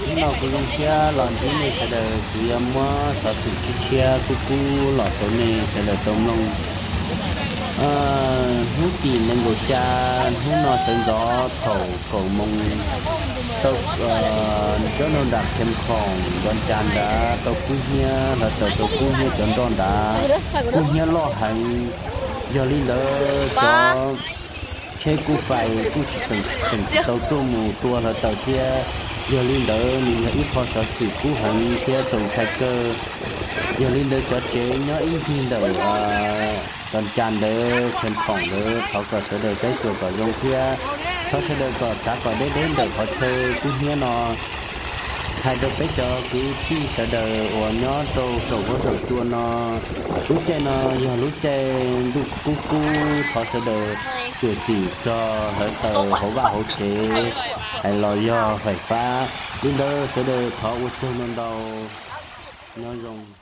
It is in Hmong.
Hnub no kuv zoo siab los ntsib nej sawv daws, kuv yuav muab xov xwm tshiab tshiab kub kub los rau nej sawv daws tau mloog. Hnub tim nees nkaum xya, hnub no sawv ntxov thaum kaum moos, tau cov nraug nram Khej Khoom Npoo Cas nrad tau kub hnyiab, hluav taws tau kub hnyiab cov nroj nrad, kub hnyiab loj heev. Yog li ntawd cov tsheb kub fais kuj tsis tseem tsis tau tuaj mus tua hluav taws thiab. Yog li ntawd nws yog ib qho xov xwm kub heev thiab txaus ntshai kawg. Yog li ntawd cov tsev nyob ib ncig ntawm Npoo Cas ntawd, Khej Khoom ntawd, thov kom sawv daws saib xyuas kom zoo thiab thov sawv daws kom txav kom deb deb ntawm qhov chaw kub hnyiab no. Hais rau peb cov kwv tij sawv daws uas nyob rau saum huab saum cua no, lub caij no yog lub caij ntuj kub kub, thov sawv daws tsuam txim txog hluav taws hauv vaj hauv tsev, hais los yog fais fab. Li ntawd sawv daws thov ua tsaug ntau ntau, nyob zoo.